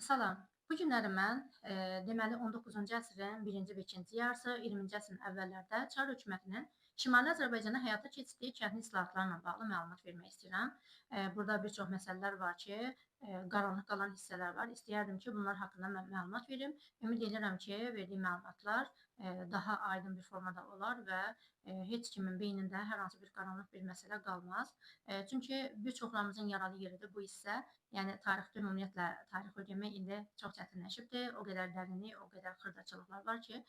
Salam. Bu günləri mən, deməli 19-cu əsrin birinci və ikinci yarısı, 20-ci əsrin əvvəllərdə Çar hökumətinin Şimali Azərbaycanda həyata keçirdiyi kəndli islahatlarla bağlı məlumat vermək istəyirəm. Burada bir çox məsələlər var ki, qaranlıq qalan hissələr var. İstəyərdim ki, bunlar haqqında mən məlumat verim. Ümid edirəm ki, verdiyim məlumatlar daha aydın bir formada olar və heç kimin beynində hər hansı bir qaranlıq bir məsələ qalmaz. Çünki bir çoxlarımızın yaralı yeridir bu hissə. Yəni tarixdə ümumiyyətlə tarix öyrənmək indi çox çətinləşibdir. O qədər dərinlik, o qədər xırdaçılıqlar var ki,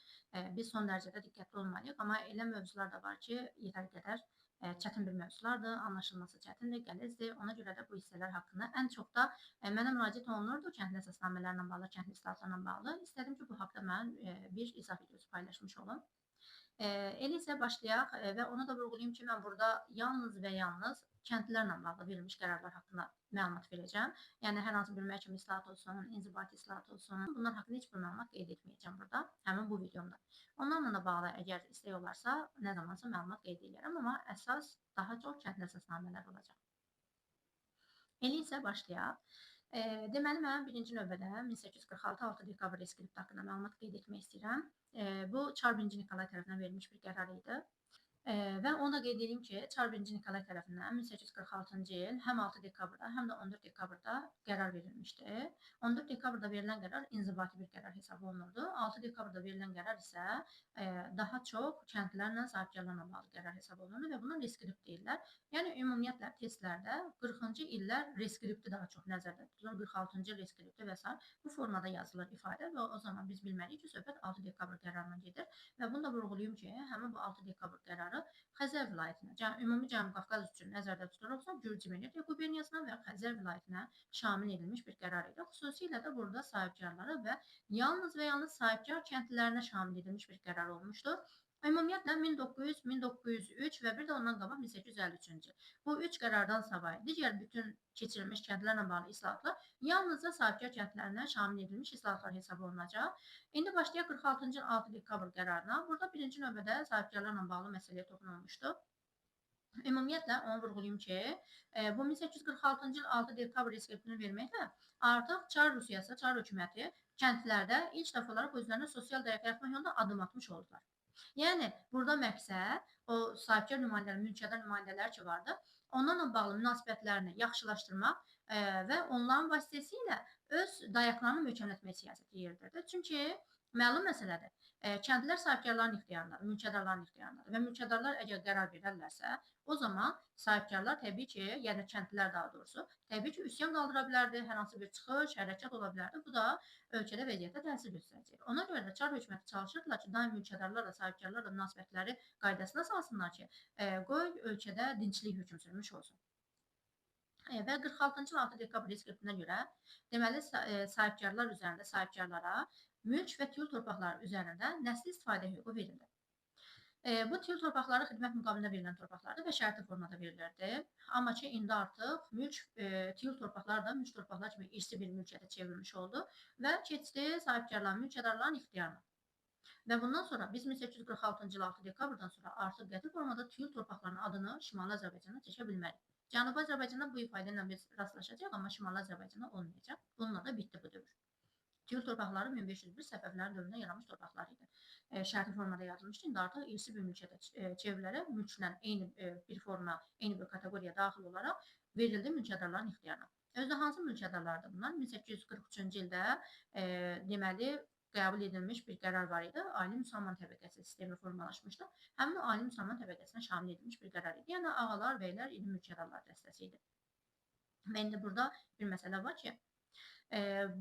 biz son dərəcədə diqqətli olmalıyıq. Amma elə mövzular da var ki, yetər qədər çətin bir mövzulardır, anlaşılması çətindir, qəlizdir. Ona görə də bu hissələr haqqında ən çox da mənə müraciət olunurdu kəndli əsasnamələrlə bağlı, kəndli islahatlarla bağlı. İstədim ki, bu haqda mən bir izah videosu paylaşmış olum. Elə isə başlayaq və onu da vurğulayım ki, mən burada yalnız və yalnız kəndlilərlə bağlı verilmiş qərarlar haqqında məlumat verəcəm. Yəni hər hansı bir məhkəmə islahatı olsun, inzibati islahatı olsun, bunlar haqqında heç bir məlumat qeyd etməyəcəm burada, həmin bu videomda. Onlarla da bağlı əgər istək olarsa, nə zamansa məlumat qeyd edərəm, amma əsas daha çox kəndli əsasnamələr olacaq. Elə isə başlayaq. Deməli, mən birinci növbədə 1846 6 dekabr reskripti haqqında məlumat qeyd etmək istəyirəm. Bu Çar 1-ci Nikolay tərəfindən verilmiş bir qərar idi. Və onu da qeyd edeyim ki, Çar 1-ci Nikolay tərəfindən 1846-cı il həm 6 dekabrda, həm də 14 dekabrda qərar verilmişdi. 14 dekabrda verilən qərar inzibati bir qərar hesab olunurdu. 6 dekabrda verilən qərar isə daha çox kəndlilərlə, sahibkarlarla bağlı qərar hesab olunurdu və buna reskript deyirlər. Yəni ümumiyyətlə testlərdə 40-cı illər reskripti daha çox nəzərdə tutulur. 46-cı reskripti və sair bu formada yazılır ifadə və o zaman biz bilməliyik ki, söhbət 6 dekabr qərarına gedir və bunu da vurğulayım ki, həmin bu 6 dekabr qərarı Xəzər vilayətinə, ümumi Cənubi Qafqaz üçün nəzərdə tutulursa, Gürcü Venediya quberniyasına və Xəzər vilayətinə şamil edilmiş bir qərar idi. Xüsusilə də burada sahibkarlara və yalnız və yalnız sahibkar kəndlilərinə şamil edilmiş bir qərar olmuşdur. Ümumiyyətlə 1900, 1903 və bir də ondan qabaq 1853-cü il. Bu üç qərardan savayı digər bütün keçirilmiş kəndlərlə bağlı islahatlar yalnızca sahibkar kəndlərinə şamil edilmiş islahatlar hesab olunacaq. İndi başlayaq 46-cı il 6 dekabr qərarına. Burada birinci növbədə sahibkarlarla bağlı məsələyə toxunulmuşdu. Ümumiyyətlə onu vurğulayım ki, bu 1846-cı il 6 dekabr reskriptini verməklə artıq Çar Rusiyası, Çar hökuməti kəndlərdə ilk dəfə olaraq özlərinə sosial dayaq yaratmaq yolunda addım atmış oldular. Yəni burada məqsəd o sahibkar nümayəndələr, mülkədar nümayəndələr ki vardı, onlarla bağlı münasibətlərini yaxşılaşdırmaq və onların vasitəsilə öz dayaqlarını möhkəmlətmək siyasəti yeridirdi. Çünki məlum məsələdir. Kəndlilər sahibkarların ixtiyarındadır, mülkədarların ixtiyarındadır və mülkədarlar əgər qərar verərlərsə, o zaman sahibkarlar təbii ki, yəni kəndlilər daha doğrusu, təbii ki, üsyan qaldıra bilərdi, hər hansı bir çıxış, hərəkat ola bilərdi. Bu da ölkədə vəziyyətə təsir göstərəcək. Ona görə də Çar hökuməti çalışırdılar ki, daim mülkədarlarla, sahibkarlarla münasibətləri qaydasına salsınlar ki, qoy ölkədə dinclik hökm sürmüş olsun. Və 46-cı il 6 dekabr reskriptinə görə, deməli, sahibkarlar üzərində sahibkarlara mülk və tiyul torpaqları üzərində nəsli istifadə hüququ verildi. Bu tiyul torpaqları xidmət müqabilində verilən torpaqlardır və şərti formada verilirdi. Amma ki, indi artıq mülk, tiyul torpaqlar da mülk torpaqlar kimi irsi bir mülkiyyətə çevrilmiş oldu və keçdi sahibkarların, mülkədarların ixtiyarına. Və bundan sonra biz 1846-cı il 6 dekabrdan sonra artıq qəti formada tiyul torpaqlarının adını Şimali Azərbaycanda çəkə bilmərik. Cənubi Azərbaycanda bu ifadə ilə biz rastlaşacağıq, amma Şimali Azərbaycanda olmayacaq. Bununla da bitdi bu dövr. Tiyul torpaqları 1501 Səfəvilərin dövründə yaranmış torpaqlar idi. Şərti formada yaradılmışdı. İndi artıq irsi bir mülkiyyətə çevrilərək mülklə eyni bir forma, eyni bir kateqoriyaya daxil olaraq verildi mülkədarların ixtiyarına. Özdə hansı mülkədarlardır bunlar? 1843-cü ildə deməli qəbul edilmiş bir qərar var idi. Ali müsəlman təbəqəsi sistemi formalaşmışdı. Həmin o ali müsəlman təbəqəsinə şamil edilmiş bir qərar idi. Yəni ağalar, bəylər, iri mülkədarlar dəstəsi idi. Və indi burada bir məsələ var ki,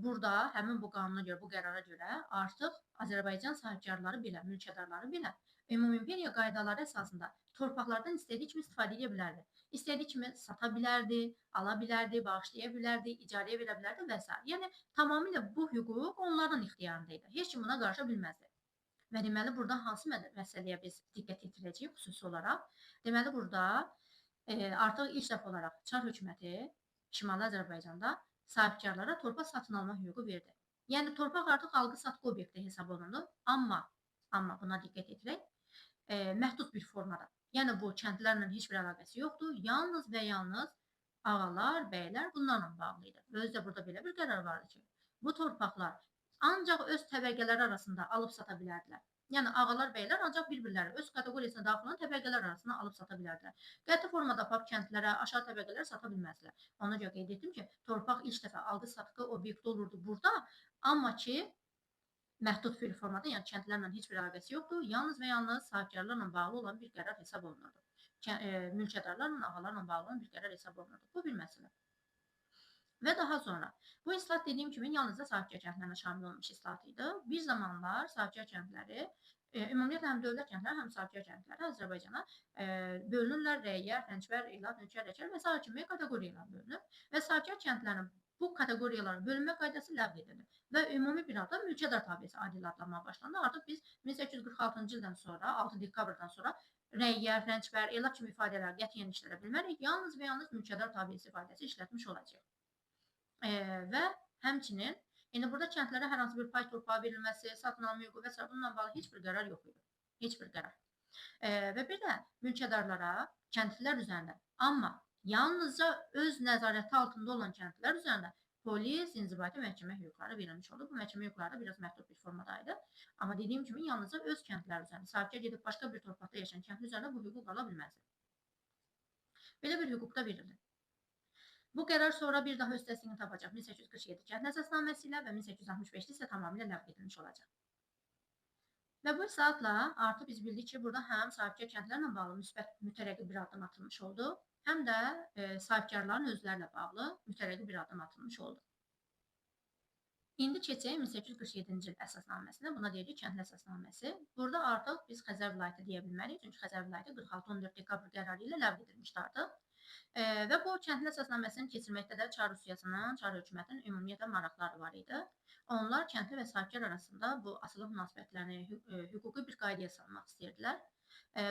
burada həmin bu qanuna görə, bu qərara görə artıq Azərbaycan sahibkarları belə, mülkədarları belə ümumi imperiya qaydaları əsasında torpaqlardan istədiyi kimi istifadə edə bilərdi. İstədiyi kimi sata bilərdi, ala bilərdi, bağışlaya bilərdi, icarəyə verə bilərdi və s. Yəni tamamilə bu hüquq onların ixtiyarında idi. Heç kim buna qarışa bilməzdi. Və deməli burada hansı məsələyə biz diqqət yetirəcəyik xüsusi olaraq? Deməli burada artıq ilk dəfə olaraq Çar hökuməti Şimali Azərbaycanda sahibkarlara torpaq satın alma hüququ verdi. Yəni torpaq artıq alqı-satqı obyekti hesab olundu, amma buna diqqət yetirək, məhdud bir formada. Yəni bu kəndlərlə heç bir əlaqəsi yoxdur. Yalnız və yalnız ağalar, bəylər bunlarla bağlı idi. Və özü də burada belə bir qərar vardı ki, Bu torpaqlar ancaq öz təbəqələri arasında alıb sata bilərdilər. Yəni ağalar, bəylər ancaq bir-birləri öz kateqoriyasına daxil olan təbəqələr arasında alıb sata bilərdilər. Qəti formada aparıb kəndlərə, aşağı təbəqələrə sata bilməzdilər. Ona görə qeyd etdim ki, torpaq ilk dəfə alqı-satqı obyekti olurdu burada, amma ki məhdud bir formada, yəni kəndlərlə heç bir əlaqəsi yoxdur. Yalnız və yalnız sahibkarlarla bağlı olan bir qərar hesab olunurdu. Mülkədarlarla, ağalarla bağlı olan bir qərar hesab olunurdu. Bu bir məsələ. Və daha sonra bu islahat dediyim kimi yalnızca sahibkar kəndlərinə şamil olmuş islahat idi. Bir zamanlar sahibkar kəndləri, ümumiyyətlə həm dövlət kəndləri, həm sahibkar kəndləri Azərbaycana bölünürlər rəiyyət, rəncbər, elat, nökər, rəkər və sair kimi kateqoriyalara bölünür. Və sahibkar kəndlərinin bu kateqoriyalara bölünmə qaydası ləğv edildi və ümumi bir adla mülkədar tabeisi adil adlanmağa başlandı. Artıq biz 1846-cı ildən sonra, 6 dekabrdan sonra rəiyyət, rəncbər, elat kimi ifadələr qətiyyən işlədə bilmərik. Yalnız və yalnız mülkədar tabeisi ifadəsi işlətmiş olacaq. Və həmçinin indi burada kəndlərə hər hansı bir pay torpağı verilməsi, satın alma hüququ və s. bununla bağlı heç bir qərar yox idi. Heç bir qərar. Və bir də mülkədarlara kəndlilər üzərində, amma yalnızca öz nəzarəti altında olan kəndlilər üzərində polis, inzibati məhkəmə hüquqları verilmiş oldu. Bu məhkəmə hüquqları da biraz məhdud bir formada idi. Amma dediyim kimi yalnızca öz kəndlər üzərində, sahibkar gedib başqa bir torpaqda yaşayan kəndli üzərində bu hüquq ala bilməzdi. Belə bir hüquq da verildi. Bu qərar sonra bir daha öz təsdiqini tapacaq 1847 kəndli əsasnaməsi ilə və 1865-də isə tamamilə ləğv edilmiş olacaq. Və bu islahatla artıq biz bildik ki, burada həm sahibkar kəndlərlə bağlı müsbət mütərəqqi bir addım atılmış oldu, həm də sahibkarların özlərlə bağlı mütərəqqi bir addım atılmış oldu. İndi keçək 1847-ci il əsasnaməsinə. Buna deyirik kəndli əsasnaməsi. Burada artıq biz Xəzər vilayəti deyə bilmərik, çünki Xəzər vilayəti 46-14 dekabr qərarı ilə ləğv edilmişdi artıq. Və bu kəndli əsasnaməsini keçirməkdə də Çar Rusiyasının, Çar hökumətinin ümumiyyətlə maraqları var idi. Onlar kəndli və sahibkar arasında bu asılı münasibətlərini hüquqi bir qaydaya salmaq istəyirdilər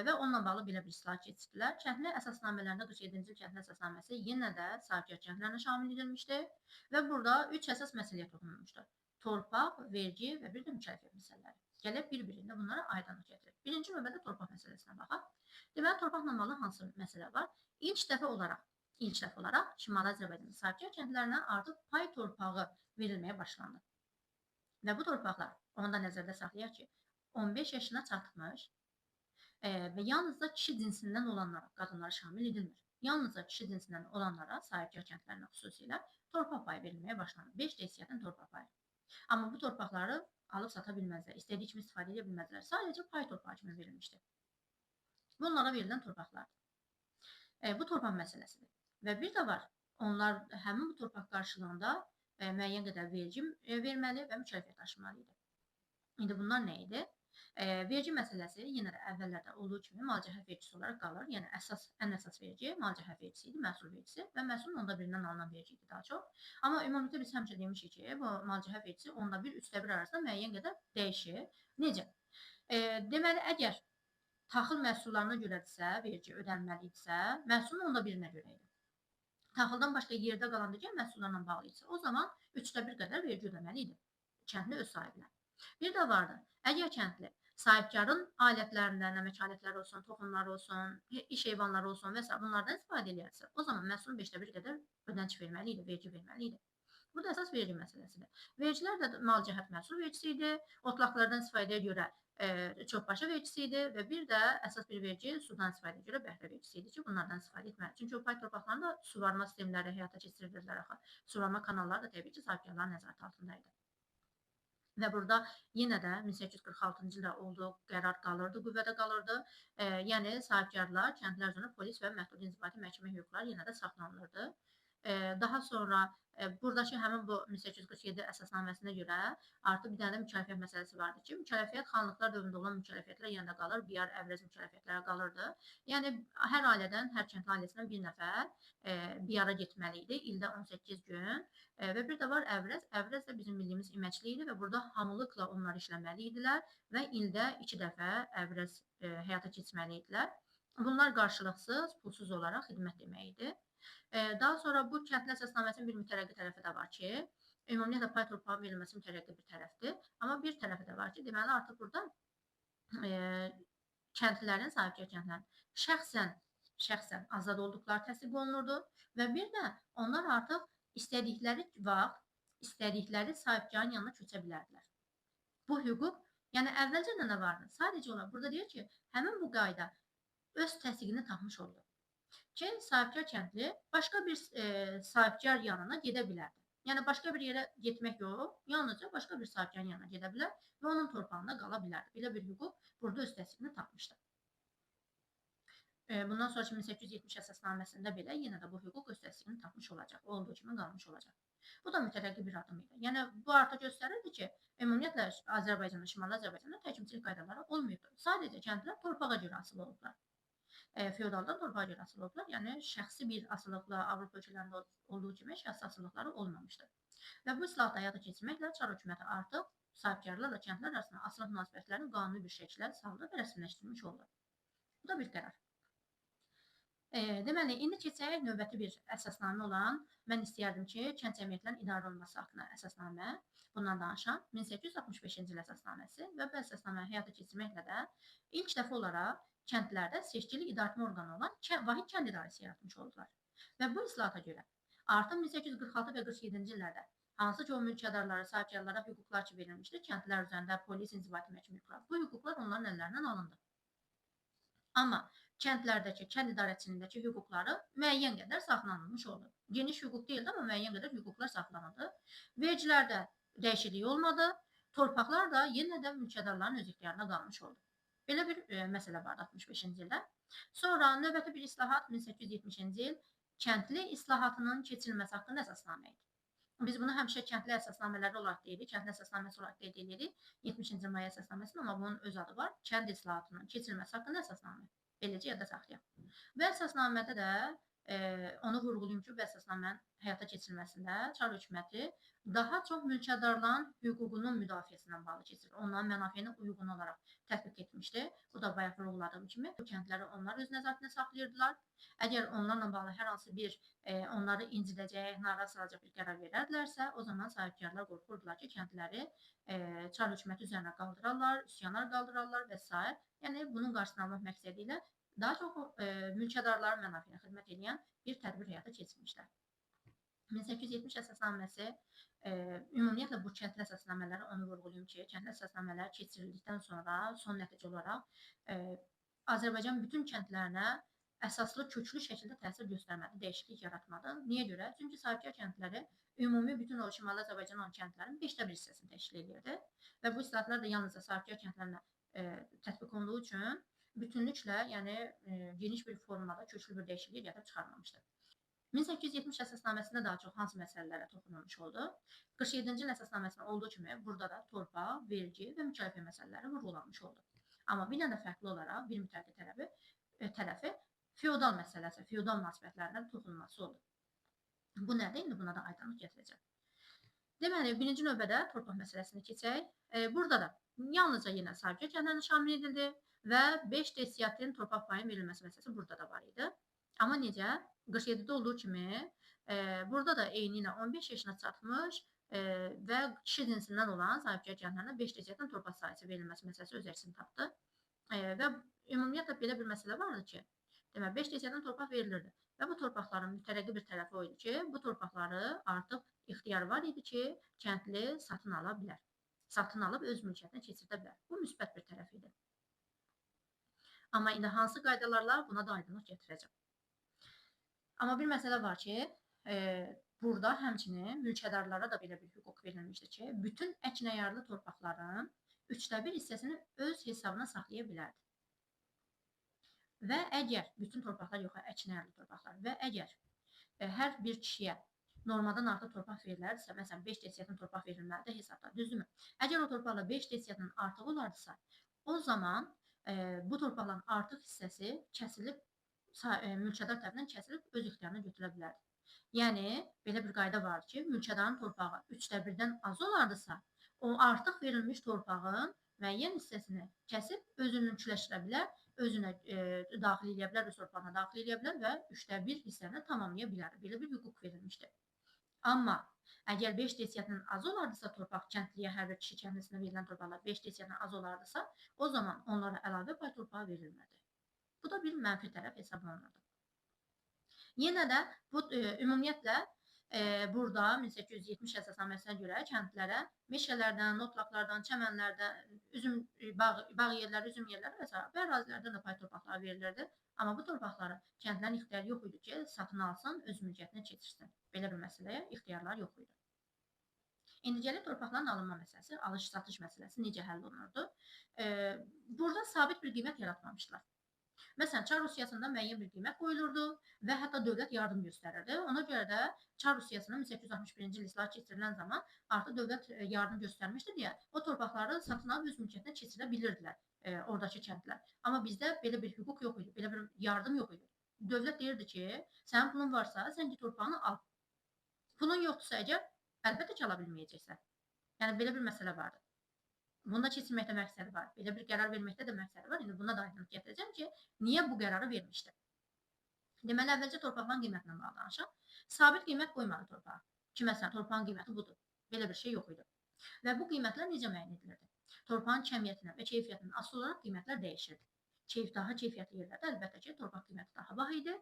və onunla bağlı belə bir islahat keçirdilər. Kəndli əsasnamələrində 47-ci il kəndli əsasnaməsi yenə də sahibkar kəndlərinə şamil edilmişdi və burada 3 əsas məsələyə toxunulmuşdu. Torpaq, vergi və bir də mükəlləfiyyət məsələləri. Gələk bir-birində bunlara aydınlıq gətirək. Birinci növbədə torpaq məsələsinə baxaq. Deməli, torpaqla bağlı hansı məsələ var? İlk dəfə olaraq Şimali Azərbaycanın sahibkar kəndlərinə artıq pay torpağı verilməyə başlandı. Və bu torpaqlar, onu da nəzərdə saxlayaq ki, 15 yaşına çatmış və yalnızca kişi cinsindən olanlara, qadınlara şamil edilmir. Yalnızca kişi cinsindən olanlara, sahibkar kəndlərinə xüsusilə torpaq payı verilməyə başlandı. 5 desiyatin torpaq payı. Amma bu torpaqları alıb sata bilməzlər, istədiyi kimi istifadə edə bilməzlər. Sadəcə pay torpağı kimi verilmişdi. Bunlara verilən torpaqlardır. Bu torpaq məsələsidir. Və bir də var, onlar həmin bu torpaq qarşılığında müəyyən qədər vergi verməli və mükəlləfiyyət daşımalı idi. İndi bunlar nə idi? Vergi məsələsi yenə də əvvəllərdə olduğu kimi malcəhət vergisi olaraq qalır. Yəni ən əsas vergi malcəhət vergisi idi, məhsul vergisi və məhsulun onda birindən alınan vergi idi daha çox. Amma ümumilikdə biz həmişə demişik ki, bu malcəhət vergisi onda bir, üçdə bir arasında müəyyən qədər dəyişir. Necə? Deməli, əgər taxıl məhsullarına görədirsə, vergi ödənilməli idisə, məhsulun onda birinə görə idi. Taxıldan başqa yerdə qalan digər məhsullarla bağlı idisə, o zaman üçdə bir qədər vergi ödəməli idi kəndli öz sahibinə. Bir də vardı, əgər kəndli sahibkarın alətlərindən, əmək alətləri olsun, toxumları olsun, iş heyvanları olsun və s. bunlardan istifadə eləyərsə, o zaman məhsulun 5də 1 qədər ödənç verməli idi, vergi verməli idi. Burada əsas vergi məsələsidir. Vergilər də mal cəhət məhsul vergisi idi, otlaqlardan istifadəyə görə çoxbaşı vergisi idi və bir də əsas bir vergi sudan istifadəyə görə bəhrə vergisi idi ki, bunlardan istifadə etməli. Çünki o pay torpaqlarında suvarma sistemləri həyata keçirirdilər axı. Suvarma kanalları da təbii ki, sahibkarların nəzarəti altında idi. Və burada yenə də 1846-cı ildə olduğu qərar qalırdı, qüvvədə qalırdı. Yəni sahibkarlar, kəndlilər üzrə polis və məhdud inzibati məhkəmə hüquqları yenə də saxlanılırdı. Daha sonra buradakı həmin bu 1847 əsasnaməsinə görə artıq bir dənə də mükəlləfiyyət məsələsi vardı ki, mükəlləfiyyət xanlıqlar dövründə olan mükəlləfiyyətlər yenə də qalır, biyar, əvrəz mükəlləfiyyətləri qalırdı. Yəni hər ailədən, hər kəndli ailəsindən bir nəfər biyara getməli idi, ildə 18 gün. Və bir də var əvrəz. Əvrəz də bizim bildiyimiz iməkli idi və burada hamılıqla onlar işləməli idilər və ildə 2 dəfə əvrəz həyata keçməli idilər. Bunlar qarşılıqsız, pulsuz olaraq xidmət demək idi. Daha sonra bu kəndli əsasnaməsinin bir mütərəqqi tərəfi də var ki, ümumiyyətlə pay torpağının verilməsi mütərəqqi bir tərəfdir. Amma bir tərəfi də var ki, deməli artıq burada kəndlilərin, sahibkar kəndlərin şəxsən azad olduqları təsdiq olunurdu və bir də onlar artıq istədikləri vaxt, istədikləri sahibkarın yanına köçə bilərdilər. Bu hüquq, yəni əvvəlcə nə vardı? Sadəcə olaraq burada deyir ki, həmin bu qayda öz təsdiqini tapmış oldu. Ki, sahibkar kəndli başqa bir sahibkar yanına gedə bilərdi. Yəni başqa bir yerə getmək yox, yalnızca başqa bir sahibkarın yanına gedə bilər və onun torpağında qala bilərdi. Belə bir hüquq burada öz təsdiqini tapmışdı. Bundan sonraki 1870 əsasnaməsində belə yenə də bu hüquq öz təsdiqini tapmış olacaq, olduğu kimi qalmış olacaq. Bu da mütərəqqi bir adım idi. Yəni bu artıq göstərirdi ki, ümumiyyətlə Azərbaycanda, Şimali Azərbaycanda təkimçilik qaydaları olmayıbdı. Sadəcə kəndlilər torpağa görə asılı olublar. Feodaldan torpağa görə asılı olublar. Yəni şəxsi bir asılıqla Avropa ölkələrində olduğu kimi şəxsi asılıqları olmamışdı. Və bu islahatı həyata keçirməklə Çar hökuməti artıq sahibkarlarla kəndlilər arasında asılıq münasibətlərini qanuni bir şəkildə saldı və rəsmiləşdirmiş oldu. Bu da bir qərar. Deməli, indi keçək növbəti bir əsasnamə olan, mən istəyərdim ki, kənd cəmiyyətlərinin idarə olunması haqqında əsasnamə, bundan danışam. 1865-ci il əsasnaməsi və bu əsasnaməyi həyata keçirməklə də ilk dəfə olaraq kəndlərdə seçkili idarəetmə orqanı olan vahid kənd idarəsi yaratmış oldular. Və bu islahata görə artıq 1846 və 47-ci illərdə hansı ki o mülkədarlara, sahibkarlara hüquqlar ki verilmişdi, kəndlilər üzərində polis, inzibati məhkəmə hüquqları, bu hüquqlar onların əllərindən alındı. Amma kəndlərdəki, kənd idarəçiliyindəki hüquqları müəyyən qədər saxlanılmış oldu. Geniş hüquq deyildi, amma müəyyən qədər hüquqlar saxlanıldı. Vergilərdə dəyişiklik olmadı, torpaqlar da yenə də mülkədarların öz ixtiyarına qalmış oldu. Belə bir məsələ vardı 65-ci ildə. Sonra növbəti bir islahat 1870-ci il kəndli islahatının keçirilməsi haqqında əsasnamə idi. Biz bunu həmişə kəndli əsasnamələri olaraq deyirik, kəndli əsasnaməsi olaraq qeyd edirik. 70-ci may əsasnaməsinin, amma bunun öz adı var. Kənd islahatının keçirilməsi haqqında əsasnamə. Beləcə yadda saxlayaq. Bu əsasnamədə də onu vurğulayım ki, bu əsasnamənin həyata keçirilməsində Çar hökuməti daha çox mülkədarların hüququnun müdafiəsindən bağlı keçirir. Onların mənafeyinə uyğun olaraq tətbiq etmişdi. Bu da bayaq vurğuladığım kimi bu kəndləri onlar öz nəzarətində saxlayırdılar. Əgər onlarla bağlı hər hansı bir onları incidəcək, narazı salacaq bir qərar verərdilərsə, o zaman sahibkarlar qorxurdular ki, kəndləri Çar hökuməti üzərinə qaldırarlar, üsyanlar qaldırarlar və s. Yəni bunun qarşısını almaq məqsədi ilə daha çox mülkədarların mənafeyinə xidmət edən bir tədbir həyata keçirmişlər. 1870 əsasnaməsi ümumiyyətlə bu kəndli əsasnamələri onu vurğulayım ki, kəndli əsasnamələr keçirildikdən sonra son nəticə olaraq Azərbaycan bütün kəndlərinə əsaslı köklü şəkildə təsir göstərmədi, dəyişiklik yaratmadı. Niyə görə? Çünki sahibkar kəndləri ümumi bütün o Şimali Azərbaycan olan kəndlərin 1/5 hissəsini təşkil edirdi və bu islahatlar da yalnızca sahibkar kəndlərinə tətbiq olunduğu üçün bütünlüklə, yəni geniş bir formada köklü bir dəyişiklik gətirib çıxarmamışdı. 1870 əsasnaməsində daha çox hansı məsələlərə toxunulmuş oldu? 47-ci il əsasnaməsində olduğu kimi burada da torpaq, vergi və mükəlləfiyyət məsələləri vurğulanmış oldu. Amma bir dənə fərqli olaraq bir mütərəqqi tərəfi feodal məsələsi, feodal münasibətlərinə toxunulması oldu. Bu nədir? İndi buna da aydınlıq gətirəcəm. Deməli, birinci növbədə torpaq məsələsini keçək. Burada da yalnızca yenə sahibkar kəndlərinə şamil edildi və 5 desiyatin torpaq payının verilməsi məsələsi burada da var idi. Amma necə? 47-də olduğu kimi burada da eyni ilə 15 yaşına çatmış və kişi cinsindən olan sahibkar kəndlərinə 5 desiyatin torpaq sahəsi verilməsi məsələsi öz əksini tapdı. Və ümumiyyətlə belə bir məsələ vardı ki, demək 5 desiyatin torpaq verilirdi və bu torpaqların mütərəqqi bir tərəfi o idi ki, bu torpaqları artıq ixtiyar var idi ki, kəndli satın ala bilər. Satın alıb öz mülkiyyətinə keçirdə bilər. Bu müsbət bir tərəf idi. Amma indi hansı qaydalarla buna da aydınlıq gətirəcəm. Amma bir məsələ var ki, burada həmçinin mülkədarlara da belə bir hüquq verilmişdi ki, bütün əkinəyarlı torpaqların 1/3 hissəsini öz hesabına saxlaya bilərdi. Və əgər bütün torpaqlar yox, əkinəyarlı torpaqlar və əgər hər bir kişiyə normadan artıq torpaq verilərdisə, məsələn 5 desiyatin torpaq verilməlidir hesabda, düzdürmü? Əgər o torpaqla 5 desiyatın artığı olardısa, o zaman bu torpaqların artıq hissəsi kəsilib, mülkədar tərəfindən kəsilib öz ixtiyarına götürülə bilərdi. Yəni, belə bir qayda vardı ki, mülkədarın torpağı 1/3-dən az olardısa, o artıq verilmiş torpağın müəyyən hissəsini kəsib özününkiləşdirə bilər, özünə daxil edə bilər, öz torpağına daxil edə bilər və 1/3 hissəni tamamlaya bilər. Belə bir hüquq verilmişdi. Amma əgər 5 desiyatdan az olardısa torpaq kəndliyə, hər bir kişi kəndlisinə verilən torpaqlar 5 desiyatdan az olardısa, o zaman onlara əlavə pay torpağı verilmədi. Bu da bir mənfi tərəf hesab olunurdu. Yenə də bu ümumiyyətlə Burada 1870 əsasnaməsinə görə kəndlərə meşələrdən, otlaqlardan, çəmənlərdən, üzüm bağ yerləri, üzüm yerləri və sair bu ərazilərdən də pay torpaqları verilirdi. Amma bu torpaqları kəndlərin ixtiyarı yox idi ki, satın alsın, öz mülkiyyətinə keçirsin. Belə bir məsələyə ixtiyarları yox idi. İndi gəlib torpaqların alınma məsələsi, alış-satış məsələsi necə həll olunurdu? Burada sabit bir qiymət yaratmamışdılar. Məsələn, Çar Rusiyasında müəyyən bir qiymət qoyulurdu və hətta dövlət yardım göstərirdi. Ona görə də Çar Rusiyasının 1861-ci il islahat keçirilən zaman artıq dövlət yardım göstərmişdi deyə o torpaqları satın alıb öz mülkiyyətinə keçirə bilirdilər oradakı kəndlər. Amma bizdə belə bir hüquq yox idi, belə bir yardım yox idi. Dövlət deyirdi ki, sənin pulun varsa, sən ki torpağını al. Pulun yoxdursa əgər, əlbəttə ki, ala bilməyəcəksən. Yəni belə bir məsələ vardı. Bunda keçirməkdə məqsədi var. Belə bir qərar verməkdə də məqsədi var. İndi buna da aydınlıq gətirəcəm ki, niyə bu qərarı vermişdi? Deməli, əvvəlcə torpaqların qiymətinə bağlı danışaq. Sabit qiymət qoymadı torpağa. Ki, məsələn, torpağın qiyməti budur. Belə bir şey yox idi. Və bu qiymətlər necə müəyyən edilirdi? Torpağın kəmiyyətinə və keyfiyyətindən asılı olaraq qiymətlər dəyişirdi. Daha keyfiyyətli yerlərdə əlbəttə ki, torpaq qiyməti daha baha idi.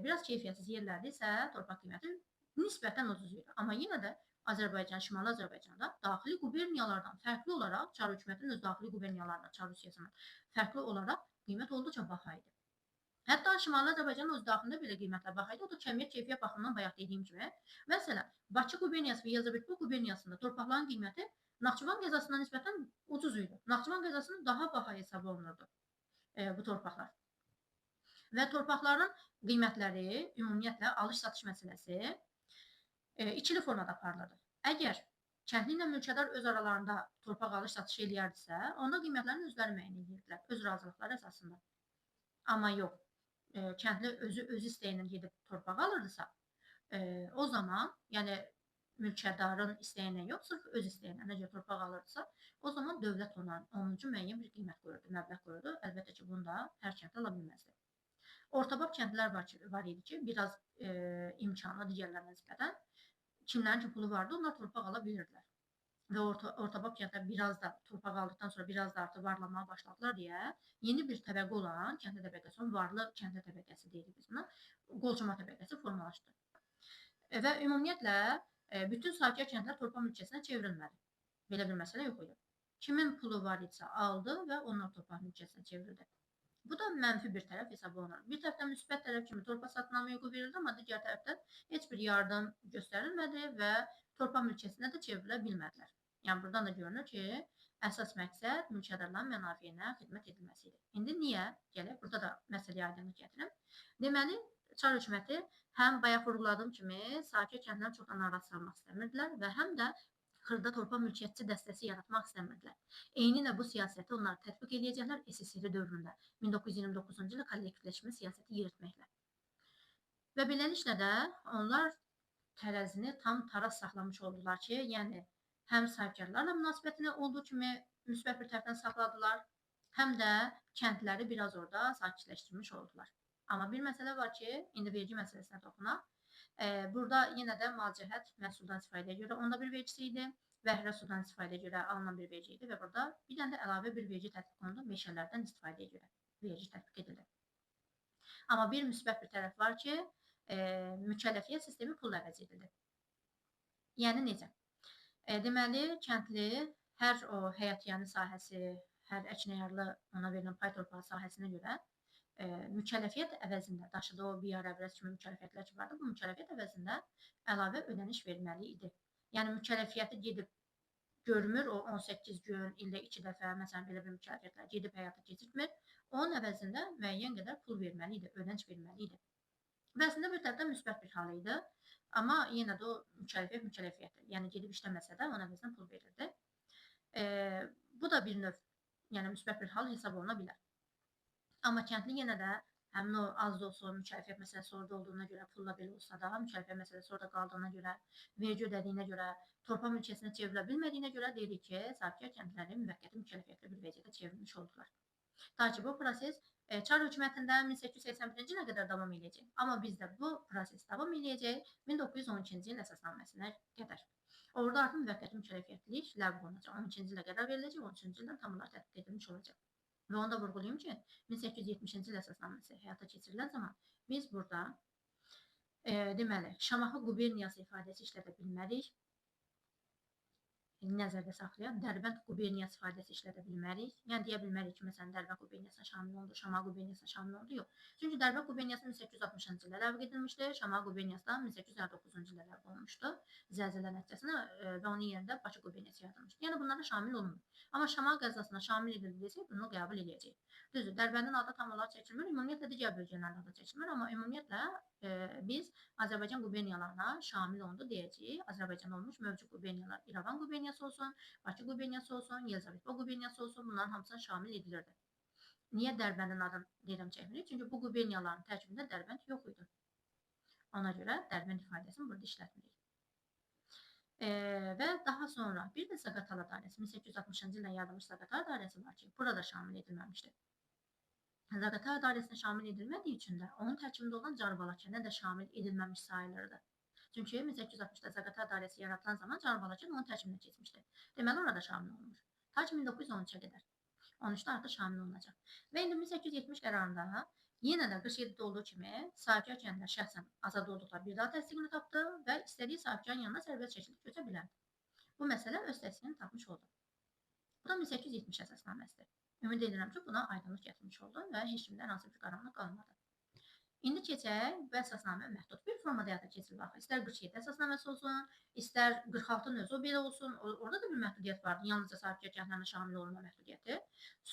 Biraz keyfiyyətsiz yerlərdə isə torpaq qiyməti nisbətən ucuz idi. Amma yenə də Azərbaycan, Şimali Azərbaycanda daxili quberniyalardan fərqli olaraq, Çar hökumətinin öz daxili quberniyalarından, Çar Rusiyasından fərqli olaraq qiymət olduqca baha idi. Hətta Şimali Azərbaycanın öz daxilində belə qiymətlər baha idi. O da kəmiyyət, keyfiyyət baxımından bayaq dediyim kimi. Məsələn, Bakı quberniyası və Yelizavetpol quberniyasında torpaqların qiyməti Naxçıvan qəzasına nisbətən ucuz idi. Naxçıvan qəzasının daha baha hesab olunurdu bu torpaqlar. Və torpaqların qiymətləri ümumiyyətlə alış-satış məsələsi ikili formada aparılırdı. Əgər kəndli ilə mülkədar öz aralarında torpaq alış-satışı eləyərdisə, onda qiymətlərini özləri müəyyən edirdilər, öz razılıqları əsasında. Amma yox, kəndli özü öz istəyi ilə gedib torpaq alırdısa, o zaman, yəni mülkədarın istəyi ilə yox, sırf öz istəyi ilə necə torpaq alırdısa, o zaman dövlət onun üçün müəyyən bir qiymət qoyurdu, məbləğ qoyurdu. Əlbəttə ki, bunu da hər kəndli ala bilməzdi. Ortabab kəndlilər var idi ki, biraz imkanlı digərlərinə nisbətən, kimlərin ki pulu vardı, onlar torpaq ala bilirdilər. Və ortabab kəndlər biraz da torpaq aldıqdan sonra biraz da artıq varlanmağa başladılar deyə yeni bir təbəqə olan kəndli təbəqəsi, varlı kəndli təbəqəsi deyirik biz buna, qolçoma təbəqəsi formalaşdı. Və ümumiyyətlə bütün sahibkar kəndlər torpaq mülkiyyətinə çevrilmədi. Belə bir məsələ yox idi. Kimin pulu var idisə aldı və onlar torpaq mülkiyyətinə çevrildi. Bu da mənfi bir tərəf hesab olunur. Bir tərəfdən müsbət tərəf kimi torpaq satın alma hüququ verildi, amma digər tərəfdən heç bir yardım göstərilmədi və torpaq mülkiyyətinə də çevrilə bilmədilər. Yəni buradan da görünür ki, əsas məqsəd mülkədarların mənafeyinə xidmət edilməsi idi. İndi niyə? Gələk, burada da məsələyə aydınlıq gətirim. Deməli, Çar hökuməti həm bayaq vurğuladığım kimi sahibkar kəndləri çox da narahat salmaq istəmirdilər və həm də xırda torpaq mülkiyyətçi dəstəsi yaratmaq istəmirdilər. Eyni ilə bu siyasəti onlar tətbiq eləyəcəklər SSR dövründə 1929-cu ildə kollektivləşmə siyasəti yeritməklə. Və beləliklə də onlar tərəzini tam taraz saxlamış oldular ki, yəni həm sahibkarlarla münasibətini olduğu kimi müsbət bir tərəfdən saxladılar, həm də kəndləri biraz orada sakitləşdirmiş oldular. Amma bir məsələ var ki, indi vergi məsələsinə toxunaq. Burada yenə də mal cəhət məhsuldan istifadəyə görə onda bir vergisi idi, bəhrə sudan istifadəyə görə alınan bir vergi idi və burada bir dənə də əlavə bir vergi tətbiq olundu, meşələrdən istifadəyə görə vergi tətbiq edildi. Amma bir müsbət bir tərəf var ki, mükəlləfiyyət sistemi pulla əvəz edildi. Yəni necə? Deməli, kəndli hər o həyətyanı sahəsi, hər əkinayarlı ona verilən pay torpağı sahəsinə görə mükəlləfiyyət əvəzində daşıdığı o biyar əvəz kimi mükəlləfiyyətlər ki vardı, bu mükəlləfiyyət əvəzində əlavə ödəniş verməli idi. Yəni mükəlləfiyyəti gedib görmür, o 18 gün, ildə 2 dəfə, məsələn, belə bir mükəlləfiyyətlər gedib həyata keçirtmir. Onun əvəzində müəyyən qədər pul verməli idi, ödəniş verməli idi. Və əslində bir tərəfdən müsbət bir hal idi, amma yenə də o mükəlləfiyyət mükəlləfiyyətdir. Yəni gedib işləməsə də onun əvəzinə pul verirdi. Bu da bir növ, yəni müsbət bir hal hesab oluna bilər. Amma kəndli yenə də həmin o az da olsa mükəlləfiyyət məsələsi orada olduğuna görə, pulla belə olsa da, mükəlləfiyyət məsələsi orada qaldığına görə, vergi ödədiyinə görə, torpaq mülkiyyətinə çevrilə bilmədiyinə görə deyirik ki, sahibkar kəndləri müvəqqəti mükəlləfiyyətli bir vəziyyətə çevrilmiş oldular. Ta ki, bu proses Çar hökumətində 1881-ci ilə qədər davam eləyəcək. Amma bizdə bu proses davam eləyəcək 1912-ci ilin əsasnaməsinə qədər. Orada artıq müvəqqəti mükəlləfiyyətlilik ləğv olunacaq. 12-ci ilə qərar veriləcək, 13-cü ildən tam olaraq tətbiq edilmiş olacaq. Və onu da vurğulayım ki, 1870-ci il əsasnaməsi həyata keçirilən zaman biz burada Deməli, Şamaxı quberniyası ifadəsi işlədə bilmərik. Nəzərdə saxlayaq, Dərbənd quberniyası ifadəsi işlədə bilmərik. Yəni deyə bilmərik ki, məsələn, Dərbənd quberniyasına şamil oldu, Şamaxı quberniyasına şamil oldu. Yox. Çünki Dərbənd quberniyası 1860-cı ildə ləğv edilmişdi, Şamaxı quberniyası da 1859-cu ildə ləğv olunmuşdu. Zəlzələ nəticəsində və onun yerində Bakı quberniyası yaradılmışdı. Yəni bunlara şamil olunmur. Amma Şamaxı qəzasına şamil edildi desək, bunu qəbul edəcəyik. Düzdür, Dərbəndin adı tam olaraq çəkilmir, ümumiyyətlə digər bölgələrin adı çəkilmir, amma ümumiyyətlə biz Azərbaycan quberniyalarına şamil olundu deyəcəyik. Azərbaycan olmuş mövcud quberniyalar İrəvan quberniyası olsun, Bakı quberniyası olsun, Yelizavetpol quberniyası olsun, bunların hamısına şamil edilirdi. Niyə Dərbəndin adını deyirəm çəkmirik? Çünki bu quberniyaların tərkibində Dərbənd yox idi. Ona görə Dərbənd ifadəsini burada işlətmirik. Və daha sonra bir də Zaqatala dairəsi 1860-cı ildə yaradılmış Zaqatala dairəsi var ki, burada şamil edilməmişdi. Zaqatala dairəsinə şamil edilmədiyi üçün də onun tərkibində olan Carbala kəndinə də şamil edilməmiş sayılırdı. Çünki 1860-da Zaqatala dairəsi yaradılan zaman Carbala kəndi onun tərkibinə keçmişdi. Deməli, orada şamil olunmur. Ta ki 1913-ə qədər. 13-də artıq şamil olunacaq. Və indi 1870 qərarında yenə də 47-də olduğu kimi sahibkar kəndlər şəxsən azad olduqları bir daha təsdiqini tapdı və istədiyi sahibkarın yanına sərbəst şəkildə köçə bilərdi. Bu məsələ öz təsdiqini tapmış oldu. Bu da 1870 əsasnaməsidir. Ümid edirəm ki, buna aydınlıq gətirmiş oldum və heç kimdə hansı bir qaranlıq qalmadı. İndi keçək bu əsasnamə məhdud bir formada həyata keçirilir axı. İstər 47 əsasnaməsi olsun, istər 46-nın özü o belə olsun. Orada da bir məhdudiyyət vardı. Yalnızca sahibkar kəndlərinə şamil olunma məhdudiyyəti.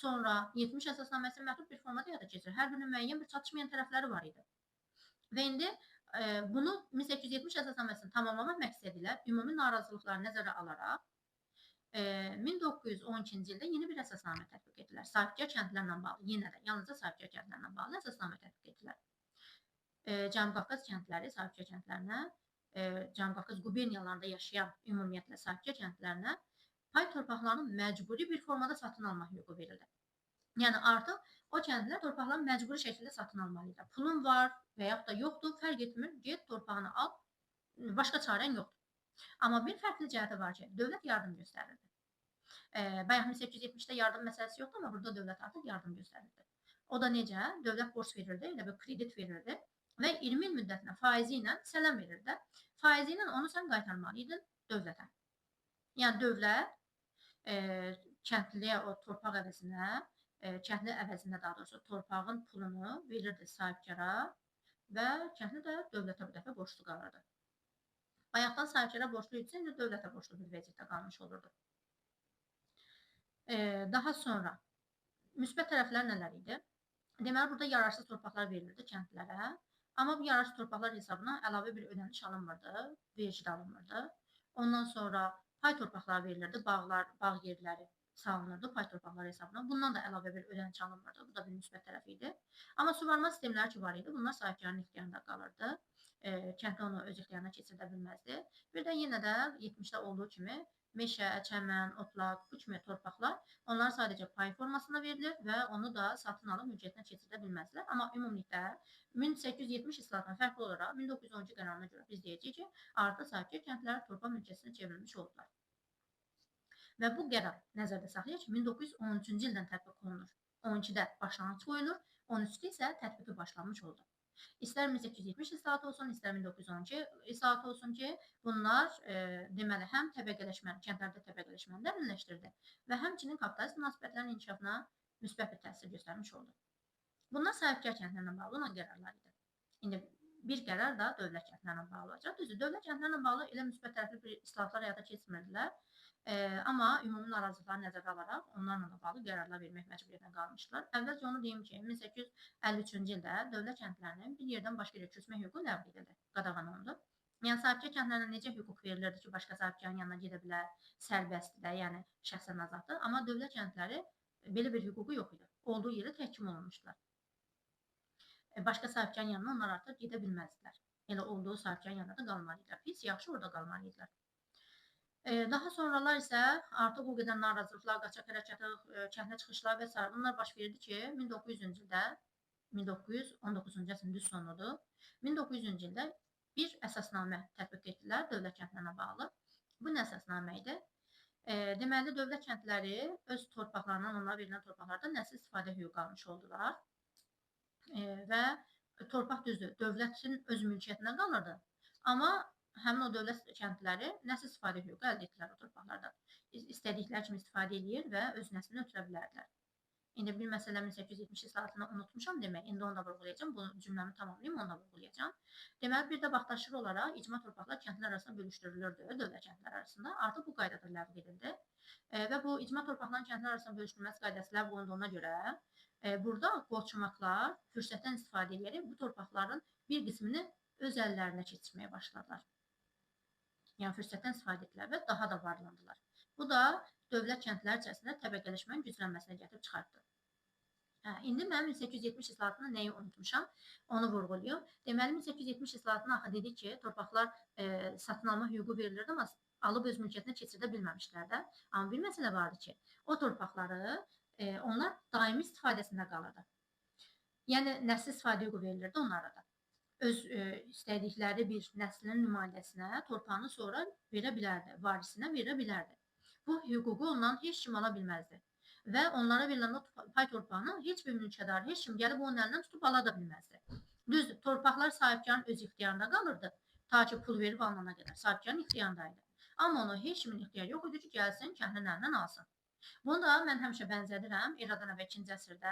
Sonra 70 əsasnaməsi məhdud bir formada həyata keçirilir. Hər birinin müəyyən bir çatışmayan tərəfləri var idi. Və indi bunu 1870 əsasnaməsini tamamlamaq məqsədi ilə ümumi narazılıqları nəzərə alaraq 1912-ci ildə yeni bir əsasnamə tətbiq etdilər. Sahibkar kəndlərlə bağlı, yenə də yalnızca sahibkar kəndlərlə bağlı əsasnamə tətbiq etdilər. Cənubi Qafqaz kəndləri sahibkar kəndlərinə, Cənubi Qafqaz quberniyalarında yaşayan ümumiyyətlə sahibkar kəndlərinə pay torpaqlarını məcburi bir formada satın almaq hüququ verildi. Yəni artıq o kəndlilər torpaqlarını məcburi şəkildə satın almalı idilər. Pulun var və yaxud da yoxdur, fərq etmir, get torpağını al, başqa çarən yoxdur. Amma bir fərqli cəhəti var ki, dövlət yardım göstərirdi. Bayaq 1870-də yardım məsələsi yoxdur, amma burada dövlət artıq yardım göstərirdi. O da necə? Dövlət borc verirdi, elə bir kredit verirdi və 20 il müddətinə faizi ilə sələm verirdi. Faizi ilə onu sən qaytarmalı idin dövlətə. Yəni dövlət kəndliyə o torpaq əvəzinə, kəndli əvəzinə daha doğrusu torpağın pulunu verirdi sahibkara və kəndli də dövlətə bu dəfə borclu qalırdı. Bayaqdan sahibkara borclu idisə, indi dövlətə borclu bir vəziyyətdə qalmış olurdu. Daha sonra müsbət tərəflər nələr idi? Deməli, burada yararsız torpaqlar verilirdi kəndlərə. Amma bu yararsız torpaqlar hesabına əlavə bir ödəniş alınmırdı, vergi də alınmırdı. Ondan sonra pay torpaqlar verilirdi, bağlar, bağ yerləri salınırdı pay torpaqları hesabına. Bundan da əlavə bir ödəniş alınmırdı. Bu da bir müsbət tərəfi idi. Amma suvarma sistemləri ki var idi, bunlar sahibkarın ixtiyarında qalırdı. Kəndli onu öz ixtiyarına keçirdə bilməzdi. Bir də yenə də 70-də olduğu kimi meşə, çəmən, otlaq, bu kimi torpaqlar onlar sadəcə pay formasında verilir və onu da satın alıb mülkiyyətinə keçirdə bilməzlər. Amma ümumilikdə 1870 islahatından fərqli olaraq 1912 qərarına görə biz deyəcəyik ki, artıq sahibkar kəndlər torpaq mülkiyyətinə çevrilmiş oldular. Və bu qərar nəzərdə saxlayır ki, 1913-cü ildən tətbiq olunur. 12-də başlanğıc qoyulur, 13-də isə tətbiqi başlanmış oldu. İstər 1870 islahatı olsun, istər 1912 islahatı olsun ki, bunlar deməli həm təbəqələşməni, kəndlərdə təbəqələşməni dərinləşdirdi və həmçinin kapitalist münasibətlərin inkişafına müsbət bir təsir göstərmiş oldu. Bunlar sahibkar kəndlərlə bağlı olan qərarlar idi. İndi bir qərar da dövlət kəndlərlə bağlı olacaq. Düzdür, dövlət kəndlərlə bağlı elə müsbət tərəfli bir islahatlar həyata keçmirdilər. Amma ümumi narazılıqları nəzərə alaraq onlarla da bağlı qərarlar vermək məcburiyyətinə qalmışdılar. Əvvəlcə onu deyim ki, 1853-cü ildə dövlət kəndlərinin bir yerdən başqa yerə köçmək hüququ ləğv edildi, qadağan olundu. Yəni sahibkar kəndlərinə necə hüquq verilirdi ki, başqa sahibkarın yanına gedə bilər, sərbəstdir də, yəni şəxsən azaddır. Amma dövlət kəndləri belə bir hüququ yox idi. Olduğu yerə təhkim olunmuşdular. Başqa sahibkarın yanına onlar artıq gedə bilməzdilər. Elə olduğu sahibkarın yanında da qalmalı idilər. Pis, yaxşı orada qalmalı idilər. Daha sonralar isə artıq o qədər narazılıqlar, qaçaq hərəkatı, kəndə çıxışlar və sair bunlar baş verdi ki, 1900-cü ildə, 1919-cu əsrin düz sonudur. 1900-cü ildə bir əsasnamə tətbiq etdilər dövlət kəndlərinə bağlı. Bu nə əsasnamə idi? Deməli, dövlət kəndləri öz torpaqlarından, onlara verilən torpaqlardan nəsil istifadə hüququ almış oldular. Və Torpaq düzdür, dövlətin öz mülkiyyətinə qalırdı. Amma həmin o dövlət kəndliləri nəsil istifadə hüququ əldə etdilər o torpaqlardan. İstədikləri kimi istifadə eləyir və öz nəslini ötürə bilərdilər. İndi bir məsələ 1870 islahatını unutmuşam demək, indi onu da vurğulayacağam. Bu cümləmi tamamlayım, onu da vurğulayacağam. Deməli, bir də vaxtaşırı olaraq icma torpaqlar kəndlilər arasında bölüşdürülürdü, dövlət kəndlilər arasında. Artıq bu qaydada ləğv edildi. Və bu icma torpaqların kəndlilər arasında bölüşdürülməsi qaydası ləğv olunduğuna görə burada qolçomaqlar fürsətdən istifadə edərək bu torpaqların bir qismini öz əllərinə keçirməyə başladılar. Yəni fürsətdən istifadə etdilər və daha da varlandılar. Bu da dövlət kəndlilər içərisində təbəqələşmənin güclənməsinə gətirib çıxartdı. İndi mən 1870 islahatında nəyi unutmuşam, onu vurğulayım. Deməli, 1870 islahatında axı dedik ki, torpaqlar satın alma hüququ verilirdi, amma alıb öz mülkiyyətinə keçirdə bilməmişlər də. Amma bir məsələ vardı ki, o torpaqları onlar daimi istifadəsində qalırdı. Yəni, nəsli istifadə hüququ verilirdi onlara da. Öz istədikləri bir nəslinin nümayəndəsinə torpağını sonra verə bilərdi, varisinə verə bilərdi. Bu hüququ ondan heç kim ala bilməzdi. Və onlara verilən o pay torpağını heç bir mülkədar, heç kim gəlib onun əlindən tutub ala da bilməzdi. Düzdür, torpaqlar sahibkarın öz ixtiyarında qalırdı. Ta ki pul verib alınana qədər sahibkarın ixtiyarındaydı. Amma onu heç kimin ixtiyarı yox idi ki, gəlsin kəndlinin əlindən alsın. Bunu da mən həmişə bənzədirəm. Eradan əvvəl 2-ci əsrdə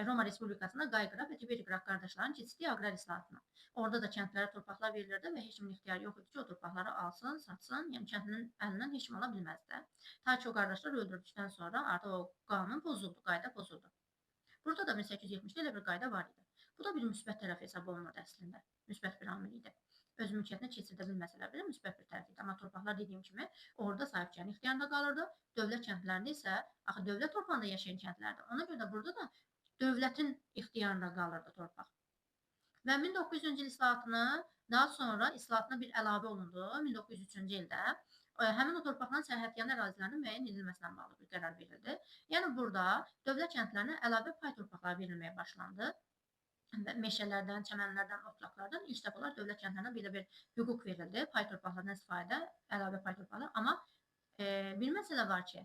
Roma Respublikasında Qay Qraf və Tiberi Qraf qardaşlarının keçirdiyi aqrar islahatına. Orada da kəndlərə torpaqlar verilirdi və heç kimin ixtiyarı yox idi ki, o torpaqları alsın, satsın. Yəni kəndlinin əlindən heç kim ala bilməzdi. Ta ki o qardaşlar öldürdükdən sonra artıq o qanun pozuldu, qayda pozuldu. Burada da 1870-də elə bir qayda var idi. Bu da bir müsbət tərəf hesab olunurdu əslində. Müsbət bir amil idi. Öz mülkiyyətinə keçirdə bilməsələr belə müsbət bir tərəf idi. Amma torpaqlar dediyim kimi orada sahibkarın ixtiyarında qalırdı. Dövlət kəndlərində isə axı dövlət torpağında yaşayan kəndlərdir. Ona görə də burada da dövlətin ixtiyarında qalırdı torpaq. Və 1900-cü il islahatını daha sonra islahatına bir əlavə olundu. 1903-cü ildə həmin o torpaqların sərhədyanı ərazilərinin müəyyən edilməsinə bağlı bir qərar verildi. Yəni burada dövlət kəndlərinə əlavə pay torpaqları verilməyə başlandı. Meşələrdən, çəmənlərdən, otlaqlardan ilk dəfə olaraq dövlət kəndlərinə belə bir hüquq verildi. Pay torpaqlarından istifadə, əlavə pay torpaqları. Amma bir məsələ var ki,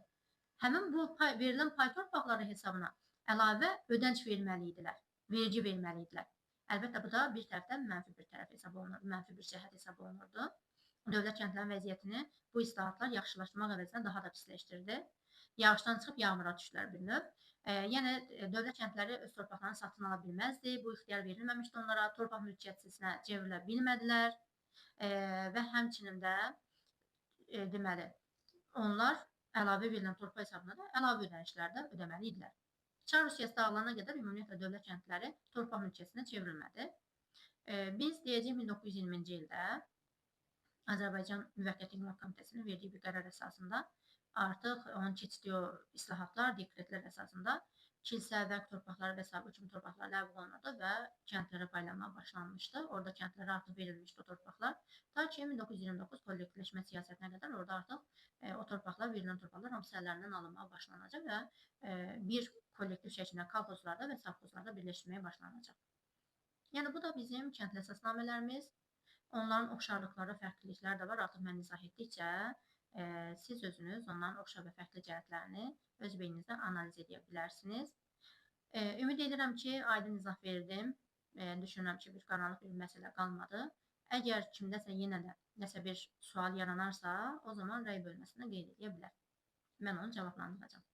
həmin bu verilən pay torpaqları hesabına əlavə ödənç verməli idilər, vergi verməli idilər. Əlbəttə, bu da bir tərəfdən mənfi bir tərəf hesab olunurdu, mənfi bir cəhət hesab olunurdu. Dövlət kəndlərinin vəziyyətini bu islahatlar yaxşılaşdırmaq əvəzinə daha da pisləşdirdi. Yağışdan çıxıb yağmura düşdülər bir növ. Yəni dövlət kəndləri öz torpaqlarını satın ala bilməzdi. Bu ixtiyar verilməmişdi onlara. Torpaq mülkiyyətçisinə çevrilə bilmədilər. Və həmçinin də deməli, onlar əlavə verilən torpaq hesabına da əlavə ödənişlər də ödəməli idilər. Çar Rusiyası dağılana qədər ümumiyyətlə dövlət kəndləri torpaq mülkiyyətinə çevrilmədi. Biz deyəcəyik 1920-ci ildə Azərbaycan Müvəqqəti İnqilab Komitəsinin verdiyi bir qərar əsasında artıq onun keçirdiyi o islahatlar, dekretlər əsasında kilsə, vəqf torpaqları və sair bu kimi torpaqlar ləğv olunurdu və kəndlərə paylanmağa başlanmışdı. Orada kəndlərə artıq verilmişdi o torpaqlar. Ta ki 1929 kollektivləşmə siyasətinə qədər orada artıq o torpaqlar, verilən torpaqlar hamısı əllərindən alınmağa başlanacaq və bir kollektiv şəklində kolxozlarda və sovxozlarda birləşdirməyə başlanacaq. Yəni bu da bizim kəndli əsasnamələrimiz. Onların oxşarlıqları, fərqlilikləri də var. Artıq mən izah etdikcə siz özünüz onların oxşar və fərqli cəhətlərini öz beyninizdə analiz edə bilərsiniz. Ümid edirəm ki, aydın izah verdim. Düşünürəm ki, bir qaranlıq bir məsələ qalmadı. Əgər kimdəsə yenə də nəsə bir sual yaranarsa, o zaman rəy bölməsində qeyd edə bilər. Mən onu cavablandıracağam.